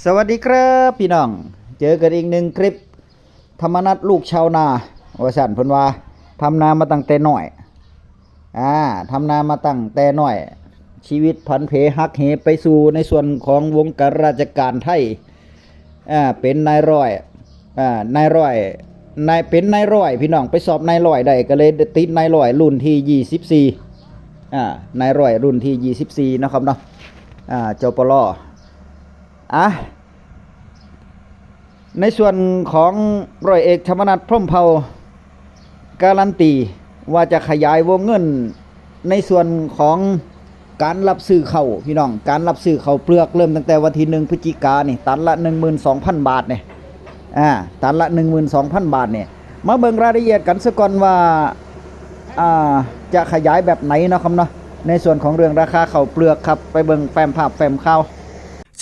ສະຫວັດດີຄັບພີ່ນ້ອງ, ເຈີກັນອີກໜຶ່ງຄລິບ ທຳມະນັດລູກຊາວນາ ວ່າຊັ້ນເພິ່ນວ່າ ທຳນາມາຕັ້ງແຕ່ນ້ອຍ ອາ ທຳນາມາຕັ້ງແຕ່ນ້ອຍ ຊີວິດຜັນເພຫັກເຫໄປສູ່ໃນສ່ວນຂອງວົງການລາຊະການໄທ ອາ ເປັນນາຍຮ້ອຍ ອາ ນາຍຮ້ອຍ ນາຍ ເປັນນາຍຮ້ອຍ ພີ່ນ້ອງ ໄປສອບນາຍຮ້ອຍໄດ້ ກໍເລີຍໄດ້ຕິດນາຍຮ້ອຍລຸ້ນທີຍີ່ສິບສີ່ ອາ ນາຍຮ້ອຍລຸ້ນທີຍີ່ສິບສີ່ເນາະຄັບເນາະ ອາ ຈປລ ອາ ໃນສ່ວນຂອງຮ້ອຍເອກ ທຳມະນັດ ພົມເຜົ່າ ກາລັນຕີວ່າຈະຂະຫຍາຍວົງເງິນໃນສ່ວນຂອງການຮັບຊື້ເຂົ້າ ພີ່ນ້ອງ, ການຮັບຊື້ເຂົ້າເປືອກເລີ່ມຕັ້ງແຕ່ວັນທີໜຶ່ງ ພຶສຈິການີ້ ຕັນລະໜຶ່ງໝື່ນສອງພັນບາດນີ້ ອາ ຕັນລະໜຶ່ງໝື່ນສອງພັນບາດນີ້ ມາເບິ່ງລາຍລະອຽດກັນຊະກ່ອນວ່າ ອາ ຈະຂະຫຍາຍແບບໃດເນາະຄັບເນາະ ໃນສ່ວນຂອງເລື່ອງລາຄາເຂົ້າເປືອກຄັບ ໄປເບິ່ງແຟ້ມພາບແຟ້ມຂ່າວ.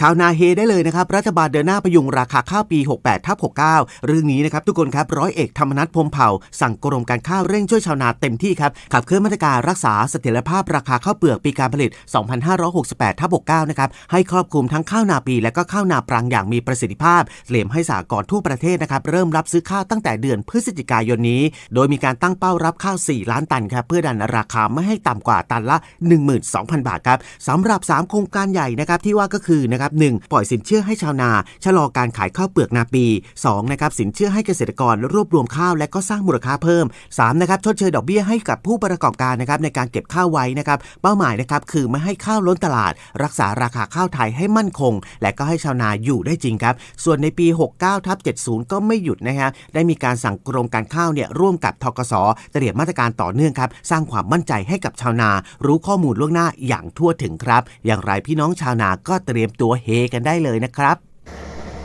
ຊາວນາເຮໄດ້ເລີຍนะครับ รัฐบาลเดินหน้าพยุงราคาข้าวปี หกแปดทับหกเก้า เรื่องนี้นะครับทุกคนครับ ร้อยเอกธรรมนัฐ พรหมเผ่า สั่งกรมการข้าวเร่งช่วยชาวนาเต็มที่ครับ ขับเคลื่อนมาตรการรักษาเสถียรภาพราคาข้าวเปลือกปีการผลิต สองพันห้าร้อยหกสิบแปดทับหกเก้า นะครับ ให้ครอบคลุมทั้งข้าวนาปีและก็ข้าวนาปรังอย่างมีประสิทธิภาพ เตรียมให้สหกรณ์ทั่วประเทศนะครับ เริ่มรับซื้อข้าวตั้งแต่เดือนพฤศจิกายนนี้ โดยมีการตั้งเป้ารับข้าว สี่ล้านตันครับ เพื่อดันราคาไม่ให้ต่ำกว่าตันละ หนึ่งหมื่นสองพันบาทครับ สำหรับ สาม โครงการใหญ่นะครับ ที่ว่าก็คือนะครับ หนึ่ง ปล่อยสินเชื่อให้ชาวนา ชะลอการขายข้าวเปลือกนาปี สอง นะครับ สินเชื่อให้เกษตรกรรวบรวมข้าวและก็สร้างมูลค่าเพิ่ม สาม นะครับ ชดเชยดอกเบี้ยให้กับผู้ประกอบการนะครับ ในการเก็บข้าวไว้นะครับ เป้าหมายนะครับ คือไม่ให้ข้าวล้นตลาด รักษาราคาข้าวไทยให้มั่นคง และก็ให้ชาวนาอยู่ได้จริงครับ ส่วนในปี หกเก้าทับเจ็ดศูนย์ ก็ไม่หยุดนะฮะ ได้มีการสั่งกรมการข้าวเนี่ยร่วมกับ ธกส เตรียมมาตรการต่อเนื่องครับ สร้างความมั่นใจให้กับชาวนา รู้ข้อมูลล่วงหน้าอย่างทั่วถึงครับ อย่างไรพี่น้องชาวนาก็เตรียมตัวเฮกันได้เลยนะครับ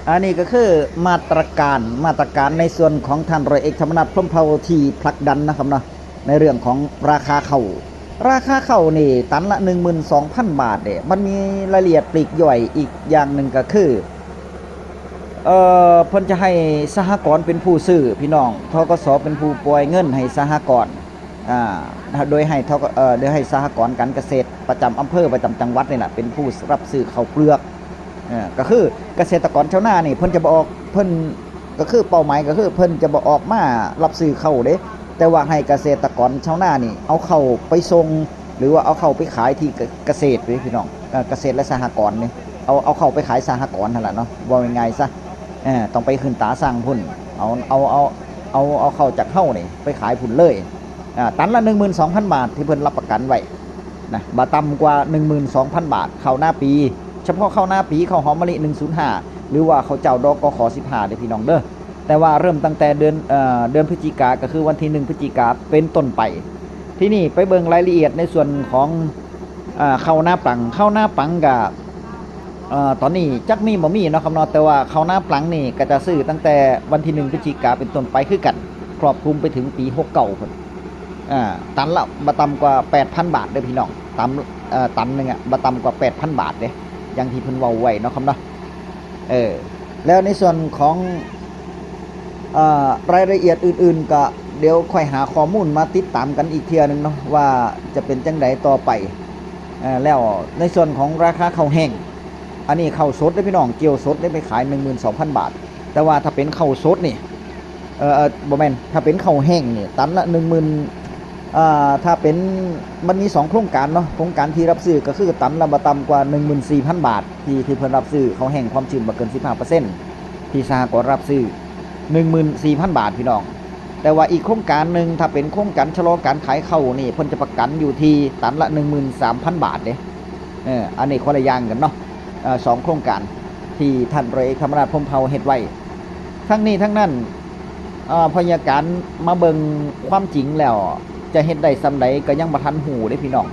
ອັນນີ້ກໍຄືມາດຕະການ ມາດຕະການໃນສ່ວນຂອງທ່ານຮ້ອຍເອກ ທຳມະນັດ ພົມເຜົ່າ ທີ່ຜັກດັນນະຄັບເນາະ ໃນເລື່ອງຂອງລາຄາເຂົ້າ ລາຄາເຂົ້ານີ້ຕັນລະໜຶ່ງໝື່ນສອງພັນບາດເດ້ ມັນມີລາຍລະອຽດປລີກຍ່ອຍອີກຢ່າງໜຶ່ງກໍຄື ເອີ ເພິ່ນຈະໃຫ້ສະຫະກອນເປັນຜູ້ຊື້ ພີ່ນ້ອງ ທກສ ເປັນຜູ້ປ່ອຍເງິນໃຫ້ສະຫະກອນ ອາ ໂດຍໃຫ້ ເອີ ໂດຍໃຫ້ສະຫະກອນການກະເສດປະຈຳອຳເພີ ປະຈຳຈັງຫວັດນີ້ລະ ເປັນຜູ້ຮັບຊື້ເຂົ້າເປືອກ ເອີ ກໍຄືກະເສດຕະກອນຊາວນານີ້ ເພິ່ນຈະບໍ່ອອກ ເພິ່ນ ກໍຄືເປົ້າໝາຍກໍຄືເພິ່ນຈະບໍ່ອອກມາຮັບຊື້ເຂົ້າເດ້ ແຕ່ວ່າໃຫ້ກະເສດຕະກອນຊາວນານີ້ ເອົາເຂົ້າໄປສົ່ງ ຫຼືວ່າເອົາເຂົ້າໄປຂາຍທີ່ກະ ກະເສດເດ້ພີ່ນ້ອງ ເອີ ກະເສດ ແລະ ສະຫະກອນນີ້ ເອົາ ເອົາເຂົ້າໄປຂາຍສະຫະກອນຫັ້ນລະເນາະ ເວົ້າງ່າຍໆຊະ ເອີ ຕ້ອງໄປຂຶ້ນຕາຊ່າງພຸ້ນ ເອົາ ເອົາ ເອົາ ເອົາ ເອົາເຂົ້າຈາກເຮົານີ້ໄປຂາຍພຸ້ນເລີຍ ອາ ຕັນລະໜຶ່ງໝື່ນສອງພັນບາດ ທີ່ເພິ່ນຮັບປະກັນໄວ້ນະ ບໍ່ຕ່ຳກວ່າໜຶ່ງໝື່ນສອງພັນບາດ ເຂົ້ານາປີ ສະເພາະເຂົ້ານາປີ ເຂົ້າຫອມມະລິໜຶ່ງສູນຫ້າ ຫຼືວ່າເຂົ້າເຈົ້າ ດກຂ ສິບຫ້າເດ້ພີ່ນ້ອງເດີ ແຕ່ວ່າເລີ່ມຕັ້ງແຕ່ເດືອນ ເອີ ເດືອນພຶສຈິກາ ກໍຄືວັນທີໜຶ່ງ ພຶສຈິກາ ເປັນຕົ້ນໄປ ທີນີ້ໄປເບິ່ງລາຍລະອຽດໃນສ່ວນຂອງ ເອີ ເຂົ້ານາປລັງ ເຂົ້ານາປລັງກະ ເອີ ຕອນນີ້ຈັກມີບໍ່ມີເນາະຄັບເນາະ ແຕ່ວ່າເຂົ້ານາປລັງນີ້ກໍຈະຊື້ຕັ້ງແຕ່ວັນທີໜຶ່ງ ພຶສຈິກາ ເປັນຕົ້ນໄປຄືກັນ ຄອບຄຸມໄປເຖິງປີຫົກເກົ້າພຸ້ນ ເອີ ຕັນລະບໍ່ຕ່ຳກວ່າແປດພັນບາດເດີພີ່ນ້ອງ ຕັນ ເອີ ຕັນໜຶ່ງອະບໍ່ຕ່ຳກວ່າແປດພັນບາດເດ້ ຢ່າງທີ່ເພິ່ນເວົ້າໄວ້ເນາະຄັບເນາະ ເອີ ແລ້ວໃນສ່ວນຂອງ ເອີ ລາຍລະອຽດອື່ນໆ ກໍດຽວຄ່ອຍຫາຂໍ້ມູນມາຕິດຕາມກັນອີກເທື່ອໜຶ່ງເນາະ ວ່າຈະເປັນຈັ່ງໃດຕໍ່ໄປ ເອີ ແລ້ວໃນສ່ວນຂອງລາຄາເຂົ້າແຫ້ງ ອັນນີ້ເຂົ້າສົດເດ້ພີ່ນ້ອງ ກ່ຽວສົດເດ້ ໄປຂາຍໜຶ່ງໝື່ນສອງພັນບາດ ແຕ່ວ່າຖ້າເປັນເຂົ້າສົດນີ້ ເອີ ບໍ່ແມ່ນ ຖ້າເປັນເຂົ້າແຫ້ງນີ້ ຕັນລະໜຶ່ງໝື່ນ ເອີ ຖ້າເປັນ ມັນມີສອງໂຄງການເນາະ ໂຄງການທີ່ຮັບຊື້ກໍຄືຕັນລະບໍ່ຕ່ຳກວ່າໜຶ່ງໝື່ນສີ່ພັນບາດ ທີ່ ທີ່ເພິ່ນຮັບຊື້ເຂົ້າແຫ້ງຄວາມຊື້ນບໍ່ເກີນສິບຫ້າເປີເຊັນ ທີ່ສະຫະກອນຮັບຊື້ໜຶ່ງໝື່ນສີ່ພັນບາດພີ່ນ້ອງ ແຕ່ວ່າອີກໂຄງການໜຶ່ງ ຖ້າເປັນໂຄງການຊະລໍການຂາຍເຂົ້ານີ້ ເພິ່ນຈະປະກັນຢູ່ທີ່ຕັນລະໜຶ່ງໝື່ນສາມພັນບາດເດ້ ເອີ ອັນນີ້ຄົນລະຢ່າງກັນເນາະ ເອີ ສອງໂຄງການທີ່ທ່ານຮ້ອຍເອກ ທຳມະນາດ ພົມເຜົ່າ ເຮັດໄວ້ ທັງນີ້ທັງນັ້ນ ເອີ ພະຍາການມາເບິ່ງຄວາມຈິງແລ້ວ ຈະເຮັດໄດ້ສ່ຳໃດກໍຍັງບໍ່ທັນຮູ້ເດ້ພີ່ນ້ອງ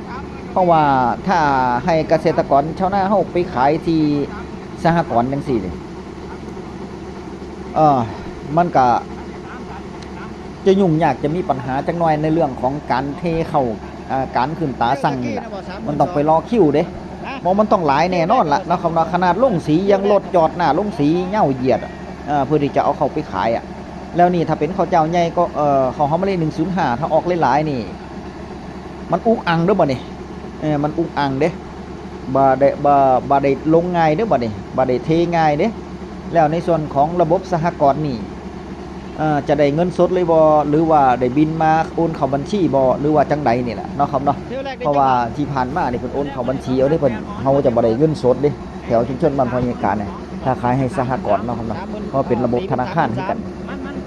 ເພາະວ່າຖ້າໃຫ້ກະເສດຕະກອນຊາວນາເຮົາໄປຂາຍທີ່ສະຫະກອນຈັ່ງຊີ້ນີ້ ເອີ ມັນກະຈະຫຍຸ້ງຍາກ ຈະມີບັນຫາຈັກໜ້ອຍໃນເລື່ອງຂອງການເທເຂົ້າ ເອີ ການຂຶ້ນຕາຊັ່ງນີ້ລະ ມັນຕ້ອງໄປລໍຄິວເດ້ ເພາະມັນຕ້ອງຫຼາຍແນ່ນອນລະເນາະ ຄຳວ່າຂະໜາດໂລງສີ ຍັງລົດຈອດໜ້າໂລງສີຍາວຢຽດ ເອີ ເພື່ອທີ່ຈະເອົາເຂົ້າໄປຂາຍອະ ແລ້ວນີ້ຖ້າເປັນເຂົ້າເຈົ້າໃຫຍ່ກໍ ເອີ ເຂົ້າຫອມມະລິໜຶ່ງສູນຫ້າ ຖ້າອອກຫຼາຍໆນີ້ ມັນອຸກອັ່ງເດີ້ບັດນີ້ ເອີ ມັນອຸກອັ່ງເດ້ ບໍ່ໄດ້ ບໍ່ ບໍ່ໄດ້ລົງງ່າຍເດ້ ບັດນີ້ບໍ່ໄດ້ເທງ່າຍເດ້. ແລ້ວໃນສ່ວນຂອງລະບົບສະຫະກອນນີ້ ເອີ ຈະໄດ້ເງິນສົດເລີຍບໍ່ ຫຼືວ່າໄດ້ບິນມາໂອນເຂົ້າບັນຊີບໍ່ ຫຼືວ່າຈັ່ງໃດນີ້ແຫຼະເນາະ ເພາະວ່າທີ່ຜ່ານມານີ້ເພິ່ນໂອນເຂົ້າບັນຊີເອົາເດ້ ເພິ່ນ ເຮົາຈະບໍ່ໄດ້ເງິນສົດເດ້ ແຖວຊຸມຊົນບ້ານພະຍາການນີ້ ຖ້າຂາຍໃຫ້ສະຫະກອນເນາະ ເພາະເປັນລະບົບທະນາຄານຄືກັນ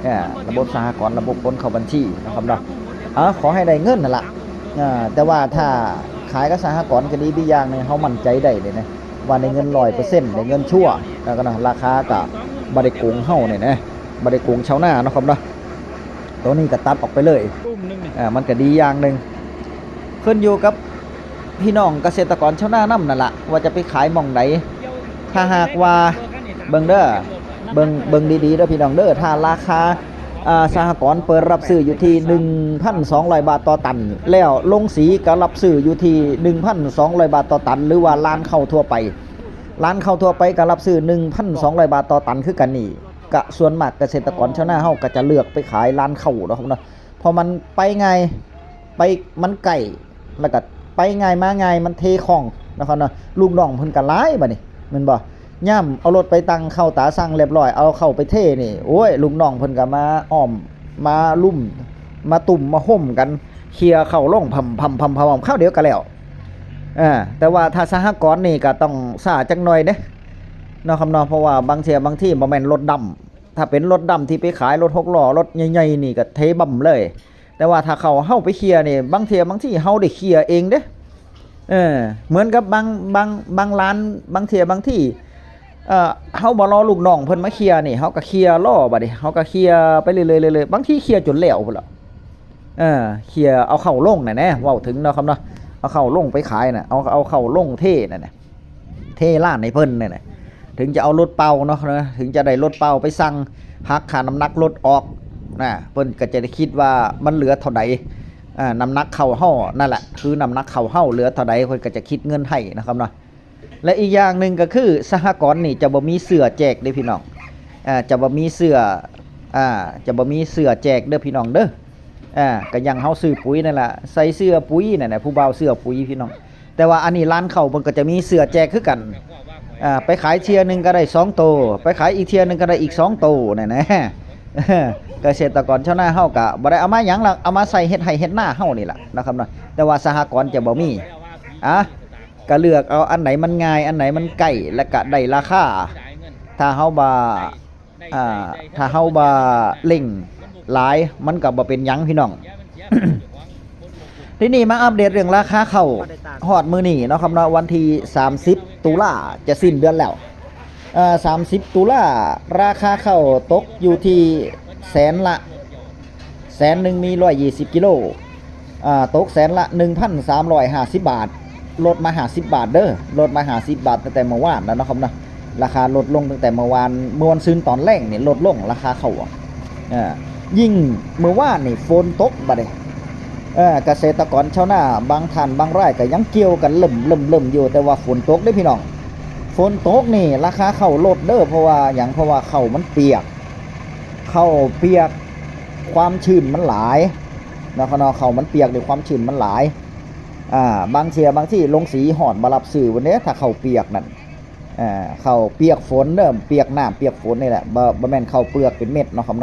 ເອີ ລະບົບສະຫະກອນ ລະບົບໂອນເຂົ້າບັນຊີເນາະ ເອີ ຂໍໃຫ້ໄດ້ເງິນຫັ້ນລະ. ເອີ ແຕ່ວ່າຖ້າຂາຍກັບສະຫະກອນກໍດີ ອີກຢ່າງໜຶ່ງເຮົາໝັ້ນໃຈໄດ້ເດ້ນະ ວ່າໄດ້ເງິນຮ້ອຍເປີເຊັນ ໄດ້ເງິນຊົວ ແລ້ວກໍນະ ລາຄາກໍບໍ່ໄດ້ໂກງເຮົານີ້ນະ ບໍ່ໄດ້ໂກງຊາວນາເນາະ ໂຕນີ້ກໍຕັດອອກໄປເລີຍ. ເອີ ມັນກໍດີຢ່າງໜຶ່ງ ຂຶ້ນຢູ່ກັບພີ່ນ້ອງກະເສດຕະກອນຊາວນານຳນັ້ນລະ ວ່າຈະໄປຂາຍໝ່ອງໃດ. ຖ້າຫາກວ່າ ເບິ່ງເດີ ເບິ່ງ ເບິ່ງດີໆເດີພີ່ນ້ອງເດີ ຖ້າລາຄາ ອ່າ ສະຫະກອນເປີດຮັບຊື້ຢູ່ທີ່ໜຶ່ງພັນສອງຮ້ອຍບາດຕໍ່ຕັນ ແລ້ວລົງສີກໍຮັບຊື້ຢູ່ທີ່ໜຶ່ງພັນສອງຮ້ອຍບາດຕໍ່ຕັນ ຫຼືວ່າຮ້ານເຂົ້າທົ່ວໄປ ຮ້ານເຂົ້າທົ່ວໄປກໍຮັບຊື້ໜຶ່ງພັນສອງຮ້ອຍບາດຕໍ່ຕັນຄືກັນນີ້ ກະສ່ວນມາກກະເສດຕະກອນຊາວນາເຮົາກໍຈະເລືອກໄປຂາຍຮ້ານເຂົ້າເນາະ ເພາະມັນໄປງ່າຍ ໄປ ມັນໃກ້ ແລ້ວກໍໄປງ່າຍມາງ່າຍ ມັນເທຄ່ອງເນາະ ລູກນ້ອງເພິ່ນກໍຫຼາຍບັດນີ້ ແມ່ນບໍ່? ຍາມເອົາລົດໄປຕັ້ງເຂົ້າຕາຊັ່ງຮຽບຮ້ອຍ ເອົາເຂົ້າໄປເທນີ້ ໂອ້ຍ ລູກນ້ອງເພິ່ນກໍມາອ້ອມ ມາລຸມ ມາຕຸ້ມມາໂຮມກັນ ເຄຍເຂົ້າລົງພຳໆໆໆ ຄາວດຽວກໍແລ້ວ. ເອີ ແຕ່ວ່າຖ້າສະຫະກອນນີ້ກໍຕ້ອງຊ້າຈັກໜ່ອຍເດ້ເນາະ ເພາະວ່າບາງເທື່ອບາງທີບໍ່ແມ່ນລົດດຳ ຖ້າເປັນລົດດຳທີ່ໄປຂາຍ ລົດຫົກລໍ້ ລົດໃຫຍ່ໆນີ້ກໍເທບຳເລີຍ. ແຕ່ວ່າຖ້າເຂົ້າເຮົາໄປເຄຍນີ້ ບາງເທື່ອບາງທີເຮົາໄດ້ເຄຍເອງເດ້ ເອີ ເໝືອນກັບບາງ ບາງ ບາງຮ້ານ ບາງເທື່ອບາງທີ ເອີ ເຮົາບໍ່ລໍລູກນ້ອງເພິ່ນມາເຄຍນີ້ ເຮົາກໍເຄຍລໍບັດນີ້ ເຮົາກໍເຄຍໄປເລື້ອຍໆ ບາງທີເຄຍຈົນແລ້ວພຸ້ນລະ ເອີ ເຄຍເອົາເຂົ້າລົງນັ້ນແຫຼະ ເວົ້າເຖິງເນາະ ເອົາເຂົ້າລົງໄປຂາຍນະ ເອົາ ເອົາເຂົ້າລົງເທນັ້ນນະ ເທຮ້ານໃຫ້ເພິ່ນນັ້ນນະ ເຖິງຈະເອົາລົດເປົ່າເນາະ ເຖິງຈະໄດ້ລົດເປົ່າໄປຊັ່ງ ຫັກຄ່ານ້ຳໜັກລົດອອກນະ ເພິ່ນກໍຈະໄດ້ຄິດວ່າມັນເຫຼືອເທົ່າໃດ ນ້ຳໜັກເຂົ້າເຮົານັ້ນແຫຼະ ຄືນ້ຳໜັກເຂົ້າເຮົາເຫຼືອເທົ່າໃດ ເພິ່ນກໍຈະຄິດເງິນໃຫ້ນະ ແລະ ອີກຢ່າງໜຶ່ງກໍຄືສະຫະກອນນີ້ຈະບໍ່ມີເສື້ອແຈກເດ້ພີ່ນ້ອງ ຈະບໍ່ມີເສື້ອ ຈະບໍ່ມີເສື້ອແຈກເດີພີ່ນ້ອງເດີ ກໍຢ່າງເຮົາຊື້ປຸ໋ຍນັ້ນແຫຼະ ໃສ່ເສື້ອປຸ໋ຍນັ້ນແຫຼະ ຜູ້ບ່າວເສື້ອປຸ໋ຍພີ່ນ້ອງ ແຕ່ວ່າອັນນີ້ຮ້ານເຂົ້າເພິ່ນກໍຈະມີເສື້ອແຈກຄືກັນ ໄປຂາຍເທື່ອໜຶ່ງກໍໄດ້ສອງໂຕ ໄປຂາຍອີກເທື່ອໜຶ່ງກໍໄດ້ອີກສອງໂຕນັ້ນນະ ກະເສດຕະກອນຊາວນາເຮົາກໍບໍ່ໄດ້ເອົາມາຫຍັງລະ ເອົາມາໃສ່ເຮັດໄຮ່ເຮັດນາເຮົານີ້ລະເນາະ ແຕ່ວ່າສະຫະກອນຈະບໍ່ມີ ອາ ກະເລືອກເອົາອັນໃດມັນງ່າຍ ອັນໃດມັນໃກ້ ແລ້ວກະໄດ້ລາຄາ ຖ້າເຮົາບໍ່ ອາ ຖ້າເຮົາບໍ່ເລັ່ງຫຼາຍ ມັນກໍບໍ່ເປັນຫຍັງພີ່ນ້ອງ. ທີນີ້ມາອັບເດດເລື່ອງລາຄາເຂົ້າ ຮອດມື້ນີ້ເນາະ ວັນທີສາມສິບຕຸລາ ຈະສິ້ນເດືອນແລ້ວ ເອີ ສາມສິບຕຸລາ ລາຄາເຂົ້າຕົກຢູ່ທີ່ແສນລະ ແສນໜຶ່ງມີຮ້ອຍຊາວກິໂລ ອາ ຕົກແສນລະໜຶ່ງພັນສາມຮ້ອຍຫ້າສິບບາດ ລົດມາຫ້າສິບບາດເດີ ລົດມາຫ້າສິບບາດຕັ້ງແຕ່ມື້ວານແລ້ວເນາະ ລາຄາລົດລົງຕັ້ງແຕ່ມື້ວານ ມື້ວັນຊືນຕອນແລງນີ້ລົດລົງລາຄາເຂົ້າ ອາ ຍິ່ງມື້ວານນີ້ຝົນຕົກບັດນີ້ ເອີ ກະເສດຕະກອນຊາວນາບາງທ່ານບາງລາຍກໍຍັງກ່ຽວກັນເລີ່ມໆຢູ່ ແຕ່ວ່າຝົນຕົກເດ້ພີ່ນ້ອງ ຝົນຕົກນີ້ລາຄາເຂົ້າລົດເດີ ເພາະວ່າຫຍັງ ເພາະວ່າເຂົ້າມັນປຽກ ເຂົ້າປຽກ ຄວາມຊື້ນມັນຫຼາຍເນາະ ເຂົ້າມັນປຽກນີ້ ຄວາມຊື້ນມັນຫຼາຍ ອາ ບາງເທື່ອບາງທີລົງສີຮອດບໍ່ຮັບຊື້ພຸ້ນເດ້ ຖ້າເຂົ້າປຽກນັ້ນ ເຂົ້າປຽກຝົນເດີ ປຽກນ້ຳປຽກຝົນນີ້ແຫຼະ ບໍ່ ບໍ່ແມ່ນເຂົ້າເປືອກເປັນເມັດເນາະ ຮອ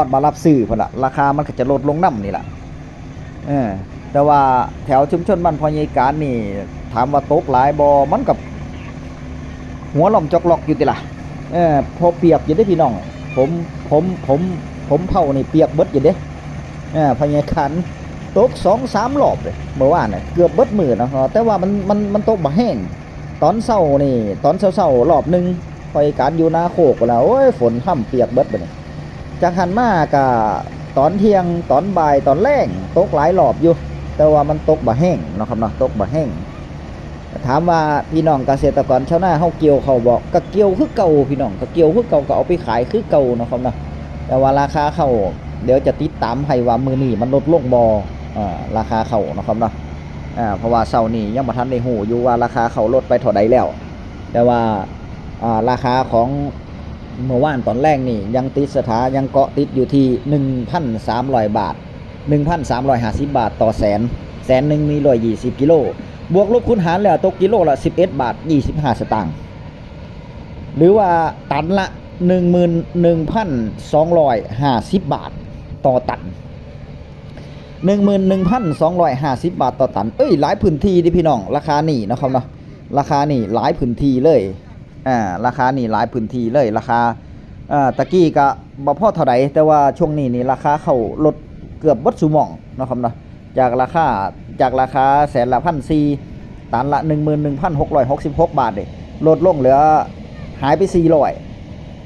ດບໍ່ຮັບຊື້ພຸ້ນລະ ລາຄາມັນກໍຈະລົດລົງນຳນີ້ລະ ເອີ ແຕ່ວ່າແຖວຊຸມຊົນບ້ານພໍ່ໃຫຍ່ການນີ້ ຖາມວ່າຕົກຫຼາຍບໍ່ ມັນກໍຫົວລ້ອມຈອກລັອກຢູ່ຕິລະ ເອີ ພໍປຽກຢູ່ເດ້ພີ່ນ້ອງ ຜົມ ຜົມ ຜົມ ຜົມເຜົ່ານີ້ປຽກເບິດຢູ່ເດ້ ເອີ ພໍ່ໃຫຍ່ການຕົກສອງສາມລອບເດ້ ເມື່ອວານນີ້ເກືອບເບິດມື້ນະ ແຕ່ວ່າມັນ ມັນ ມັນຕົກບໍ່ແຮງ ຕອນເຊົ້ານີ້ ຕອນເຊົ້າໆລອບໜຶ່ງ ຂ້ອຍການຢູ່ນາໂຄກພຸ້ນລະ ໂອ້ຍ ຝົນຫ້ຳປຽກເບິດບັດນີ້ ຈາກຫັ້ນມາກະຕອນທ່ຽງ ຕອນບ່າຍ ຕອນແລງ ຕົກຫຼາຍລອບຢູ່ ແຕ່ວ່າມັນຕົກບໍ່ແຮງເນາະ ຕົກບໍ່ແຮງ ຖາມວ່າພີ່ນ້ອງກະເສດຕະກອນຊາວນາເຮົາກ່ຽວເຂົ້າບໍ່ ກະກ່ຽວຄືເກົ່າພີ່ນ້ອງ ກະກ່ຽວຄືເກົ່າ ກະເອົາໄປຂາຍຄືເກົ່າເນາະ ແຕ່ວ່າລາຄາເຂົ້າ ດຽວຈະຕິດຕາມໃຫ້ວ່າມື້ນີ້ມັນລົດລົງບໍ່ ເອີ ລາຄາເຂົ້າເນາະ ເພາະວ່າເຊົ້ານີ້ຍັງບໍ່ທັນໄດ້ຮູ້ຢູ່ວ່າລາຄາເຂົ້າລົດໄປເທົ່າໃດແລ້ວ ແຕ່ວ່າ ອາ ລາຄາຂອງເມື່ອວານຕອນແລງນີ້ຍັງຕິດສະຖາ ຍັງເກາະຕິດຢູ່ທີ່ໜຶ່ງພັນສາມຮ້ອຍບາດ ໜຶ່ງພັນສາມຮ້ອຍຫ້າສິບບາດຕໍ່ແສນ ແສນໜຶ່ງມີຮ້ອຍຊາວກິໂລ ບວກລົບຄູນຫານແລ້ວຕົກກິໂລລະສິບເອັດບາດຊາວຫ້າສະຕາງ ຫຼືວ່າຕັນລະໜຶ່ງໝື່ນໜຶ່ງພັນສອງຮ້ອຍຫ້າສິບບາດຕໍ່ຕັນ ໜຶ່ງໝື່ນໜຶ່ງພັນສອງຮ້ອຍຫ້າສິບບາດຕໍ່ຕັນ. ເອີຍ ຫຼາຍພື້ນທີ່ເດ້ພີ່ນ້ອງ ລາຄານີ້ເນາະ ລາຄານີ້ຫຼາຍພື້ນທີ່ເລີຍ ອ່າ ລາຄານີ້ຫຼາຍພື້ນທີ່ເລີຍ ລາຄາ ເອີ ຕະກີ້ກະບໍ່ພໍເທົ່າໃດ ແຕ່ວ່າຊ່ວງນີ້ນີ້ລາຄາເຂົ້າລົດເກືອບເບິດຊຸມອງເນາະ ຈາກລາຄາ ຈາກລາຄາແສນລະພັນສີ່ ຕັນລະໜຶ່ງໝື່ນໜຶ່ງພັນຫົກຮ້ອຍຫົກສິບຫົກບາດເດ້ ລົດລົງເຫຼືອ ຫາຍໄປສີ່ຮ້ອຍ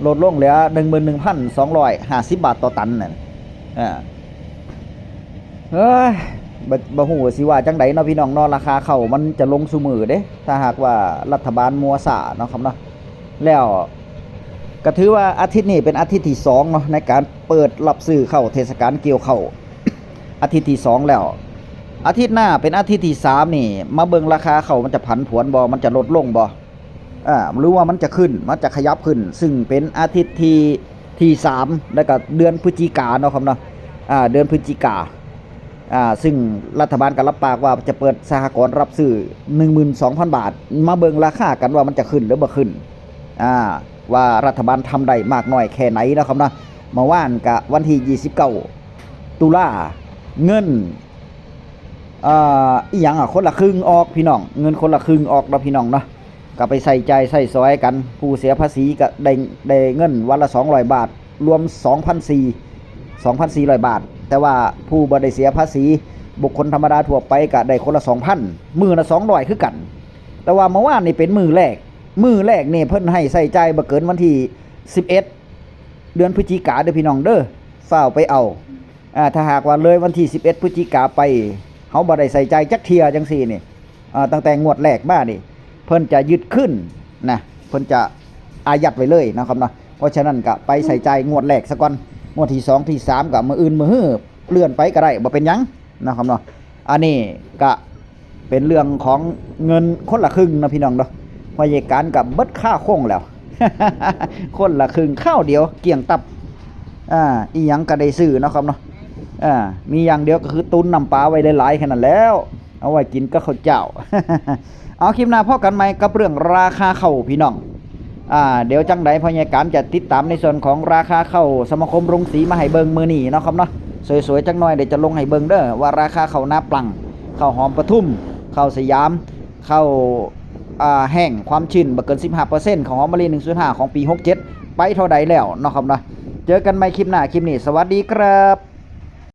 ລົດລົງເຫຼືອໜຶ່ງໝື່ນໜຶ່ງພັນສອງຮ້ອຍຫ້າສິບບາດຕໍ່ຕັນນັ້ນ ເອີ ເອີຍ ບໍ່ ບໍ່ຮູ້ຊິວ່າຈັ່ງໃດເນາະພີ່ນ້ອງເນາະ ລາຄາເຂົ້າມັນຈະລົງຊຸມື້ເດ້ ຖ້າຫາກວ່າລັດຖະບານມົວຊ້າເນາະ ແລ້ວກະຖືວ່າອາທິດນີ້ເປັນອາທິດທີສອງເນາະ ໃນການເປີດຮັບຊື້ເຂົ້າເທດສະການກ່ຽວເຂົ້າ ອາທິດທີສອງແລ້ວ ອາທິດໜ້າເປັນອາທິດທີສາມນີ້ ມາເບິ່ງລາຄາເຂົ້າມັນຈະຜັນຜວນບໍ່ ມັນຈະລົດລົງບໍ່ ອ່າ ຫຼືວ່າມັນຈະຂຶ້ນ ມັນຈະຂະຫຍັບຂຶ້ນ ຊຶ່ງເປັນອາທິດທີ ທີສາມ ແລ້ວກະເດືອນພຶສຈິກາເນາະ ອ່າ ເດືອນພຶສຈິກາ ອ່າ ຊຶ່ງລັດຖະບານກະຮັບປາກວ່າຈະເປີດສະຫະກອນຮັບຊື້ໜຶ່ງໝື່ນສອງພັນບາດ ມາເບິ່ງລາຄາກັນວ່າມັນຈະຂຶ້ນ ຫຼືບໍ່ຂຶ້ນ ອ່າ ວ່າລັດຖະບານທຳໄດ້ມາກນ້ອຍແຄ່ໃດເນາະ ເມື່ອວານກະວັນທີຊາວເກົ້າ ຕຸລາ ເງິນ ເອີ ອີ່ຫຍັງ ອາ ຄົນລະຄຶ່ງອອກພີ່ນ້ອງ ເງິນຄົນລະຄຶ່ງອອກເນາະພີ່ນ້ອງເນາະ ກະໄປໃຊ້ຈ່າຍໃຊ້ສອຍກັນ ຜູ້ເສຍພາສີກະໄດ້ ໄດ້ເງິນວັນລະສອງຮ້ອຍບາດ ລວມສອງພັນສີ່ ສອງພັນສີ່ຮ້ອຍບາດ ແຕ່ວ່າຜູ້ບໍ່ໄດ້ເສຍພາສີ ບຸກຄົນທຳມະດາທົ່ວໄປກະໄດ້ຄົນລະສອງພັນ ມື້ລະສອງຮ້ອຍຄືກັນ ແຕ່ວ່າເມື່ອວານນີ້ເປັນມື້ແລກ ມື້ແລກນີ້ເພິ່ນໃຫ້ໃຊ້ຈ່າຍບໍ່ເກີນວັນທີສິບເອັດ ເດືອນພຶສຈິກາເດີພີ່ນ້ອງເດີ ຟ້າວໄປເອົາ ອ່າ ຖ້າຫາກວ່າເລີຍວັນທີສິບເອັດ ພຶສຈິກາໄປ ເຮົາບໍ່ໄດ້ໃຊ້ຈ່າຍຈັກເທື່ອຈັ່ງຊີ້ນີ້ ອ່າ ຕັ້ງແຕ່ງວດແລກມານີ້ ເພິ່ນຈະຍຶດຄືນນະ ເພິ່ນຈະອາຍັດໄວ້ເລີຍເນາະ ເພາະສະນັ້ນກະໄປໃຊ້ຈ່າຍງວດແລກສາກ່ອນ ງວດທີສອງ ທີສາມ ກະມື້ອື່ນມື້ຮື ເລື່ອນໄປກະໄດ້ ບໍ່ເປັນຫຍັງເນາະ ອັນນີ້ກະ ເປັນເລື່ອງຂອງເງິນຄົນລະຄຶ່ງເນາະພີ່ນ້ອງເນາະ ພະຍາການກະເບິດຄາຄົງແລ້ວ ຄົນລະຄຶ່ງຄາວດຽວກ້ຽງຕັບ ອ່າ ອີ່ຫຍັງກະໄດ້ຊື້ເນາະ ອ່າ ມີຢ່າງດຽວກະຄືຕຸນນ້ຳປາໄວ້ຫຼາຍໆ ແຄ່ນັ້ນແລ້ວ ເອົາໄວ້ກິນກັບເຂົ້າເຈົ້າ ເອົາ ຄລິບໜ້າພໍ້ກັນໃໝ່ກັບເລື່ອງລາຄາເຂົ້າພີ່ນ້ອງ ອ່າ ດຽວຈັ່ງໃດພະຍາການຈະຕິດຕາມໃນສ່ວນຂອງລາຄາເຂົ້າສະມາຄົມໂຮງສີມາໃຫ້ເບິ່ງມື້ນີ້ເນາະ ສວຍໆຈັກໜ້ອຍດຽວຈະລົງໃຫ້ເບິ່ງເດີ ວ່າລາຄາເຂົ້ານາປລັງ ເຂົ້າຫອມປະທຸມ ເຂົ້າສະຫຍາມ ເຂົ້າ ອ່າ ແຫ້ງຄວາມຊື້ນບໍ່ເກີນສິບຫ້າເປີເຊັນ ເຂົ້າຫອມມະລີໜຶ່ງສູນຫ້າຂອງປີຫົກເຈັດ ໄປເທົ່າໃດແລ້ວເນາະ ເຈີກັນໃໝ່ຄລິບໜ້າ ຄລິບນີ້ ສະຫວັດດີຄັບ.